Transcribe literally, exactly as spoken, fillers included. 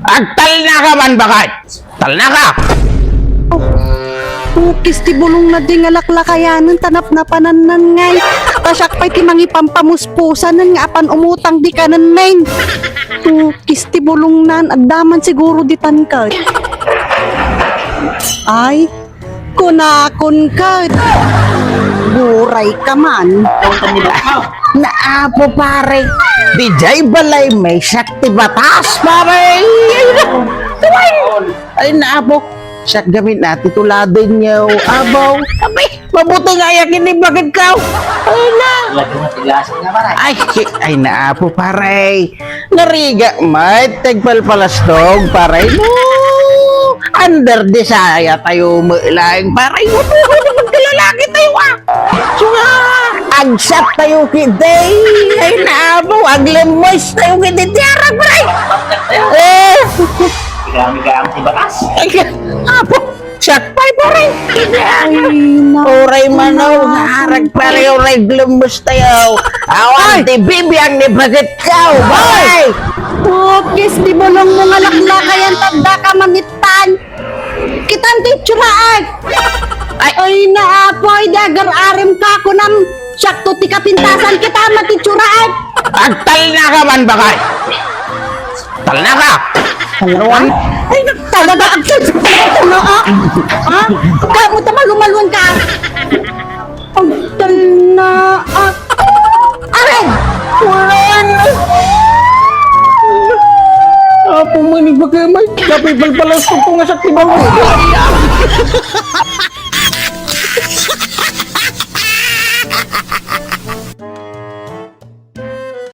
Agtalnaka man, baket! Talnaka! Pukis ti bulongna di nga laklakayanen ta napnapanannan ngay. Ta siak pay ti mangipampamuspusanen nga apan umutang di kanen, men. Pukis ti bulongnan, adda man siguro ditan ket. Ay, kunakon ket. Guray ka man. Naapo, pare. Dijay balay, may siak ti batas, pare. Ay, na. Ay, naapo. Siak gamin ati tuladen niyo. Abaw. Abi, mabuti nga ayak ini bakit ka. Ay, na. Lagi matigasan nga, pare. Ay, si-, ay, naapo, pare. Narigat met ti agpalpalastog, pare, no? Under the saya tayo met laeng, pare, no? Magkalalaki tayo, ah! Sua! Agsat tayo kidi! Ay, naapo, aglemmes tayo kidi, tiyarak, pare! Eh! Igami-gami ti batas. Ay, apo! Siak pay, pare. Ay, na. Uray manaw nga arag, pare, uray glumus tayo. Awan ti bibiang ni bagit ka, pare. Pukis ti bulong mo nga laklakayan, tanda ka manitan. Kitam ti itsura, ay. Ay. Ay, naapoy, dagar arim ka, kunam. Siak to ti kapintasan, kitam ti itsura, ay. Agtalna ka man, bakay. Talna ka! Talna? Ay, talaga, agtal-, talna, ah! Ha? Kamu ta malumaluan ka! Agtalna, ah! Aray! Apo, manibagay, may kapipalpalas ko nga sakti ba mo?